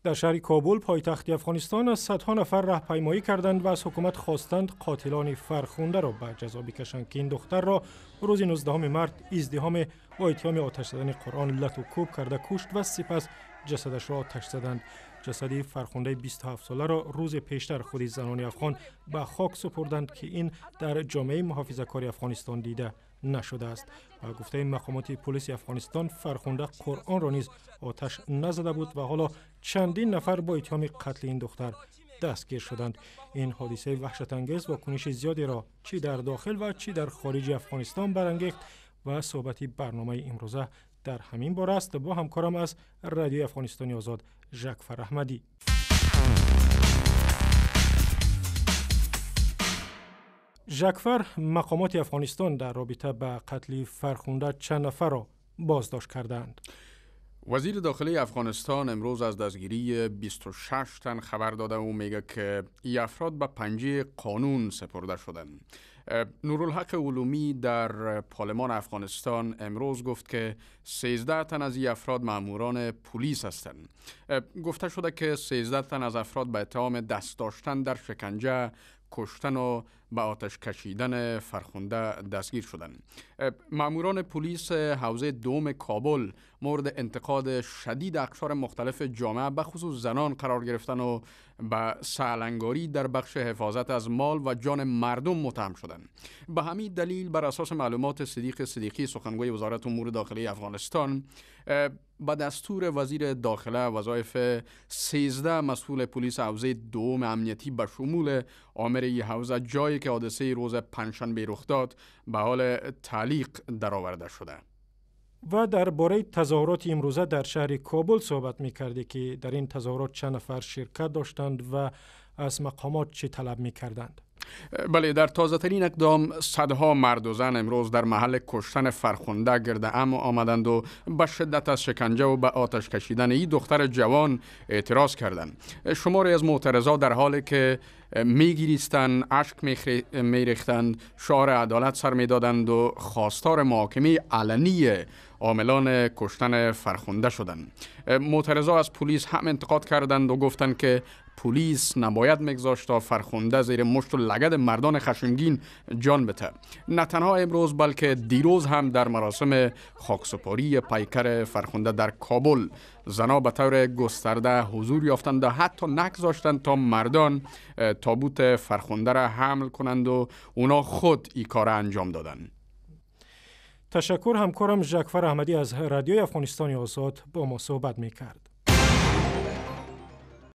Дар шаҳри Кобул, пойтахти Афғонистон, садҳо нафар раҳпаймоӣ карданд ва аз ҳукумат хостанд қотилони Фархундаро ба ҷазо бикашанд, ки ин духтарро рӯзи 19 март издиҳоме бо иттиҳоми оташ задани Қуръон лату кӯб карда кушт ва сипас ҷасадашро оташ заданд. Ҷасади Фархундаи 27-соларо рӯзи пештар худи занони афғон ба хок супурданд, ки ин дар ҷомеаи муҳофизакори Афғонистон дида нашудааст. Ба гуфтаи мақомоти полиси Афғонистон, Фархунда Қуръонро низ оташ назада буд ва ҳоло чандин нафар бо иттиҳоми қатли ин духтар дастгир шуданд. Ин ҳодисаи ваҳшатангез вокуниши зиёдеро чӣ дар дохил ва чӣ дар хориҷи Афғонистон барангехт ва суҳбати барномаи имрӯза дар ҳамин бора аст бо ҳамкорам аз Радиои Афғонистони Озод Жакфар Аҳмадӣ. Жакфар, мақомоти Афғонистон дар робита ба қатли Фархунда чанд нафарро боздошт кардаанд? وزیر داخلی افغانستان امروز از دستگیری 26 تن خبر داده و میگه که این افراد به پنجه قانون سپرده شدند. نورالحق علومی در پارلمان افغانستان امروز گفت که 13 تن از این افراد ماموران پلیس هستند. گفته شده که 13 تن از افراد به اتهام دست داشتن در شکنجه، کشتن و به آتش کشیدن فرخنده دستگیر شدند. ماموران پلیس حوزه دوم کابل مورد انتقاد شدید اقشار مختلف جامعه به خصوص زنان قرار گرفتن و به سهلنگاری در بخش حفاظت از مال و جان مردم متهم شدند. به همین دلیل بر اساس معلومات صدیق صدیقی، سخنگوی وزارت امور داخلی افغانستان، با دستور وزیر داخله وظایف 13 مسئول پلیس حوزه دوم امنیتی به شمول آمر ای حوزه، جایی که حادثه روز پنجشنبه رخ داد، به حال تعلیق درآورده شده. و درباره تظاهرات امروزه در شهر کابل صحبت می‌کردی که در این تظاهرات چند نفر شرکت داشتند و از مقامات چه طلب می‌کردند؟ بله، در تازه ترین اقدام صدها مرد و زن امروز در محل کشتن فرخنده گرد هم آمدند و به شدت از شکنجه و به آتش کشیدن این دختر جوان اعتراض کردند. شماری از معترضا در حالی که میگریستند، اشک میریختند، شعار عدالت سر میدادند و خواستار محاکمه علنی عاملان کشتن فرخنده شدند. معترضا از پلیس هم انتقاد کردند و گفتند که پلیس نباید میگذاشت تا فرخنده زیر مشت و لگد مردان خشمگین جان بده. نه تنها امروز بلکه دیروز هم در مراسم خاکسپاری پیکر فرخنده در کابل زنها به طور گسترده حضور یافتند و حتی نگذاشتند تا مردان تابوت فرخنده را حمل کنند و اونا خود این کار انجام دادند. تشکر. همکارم ژکفر احمدی از رادیوی افغانستان آزاد با ما صحبت میکرد.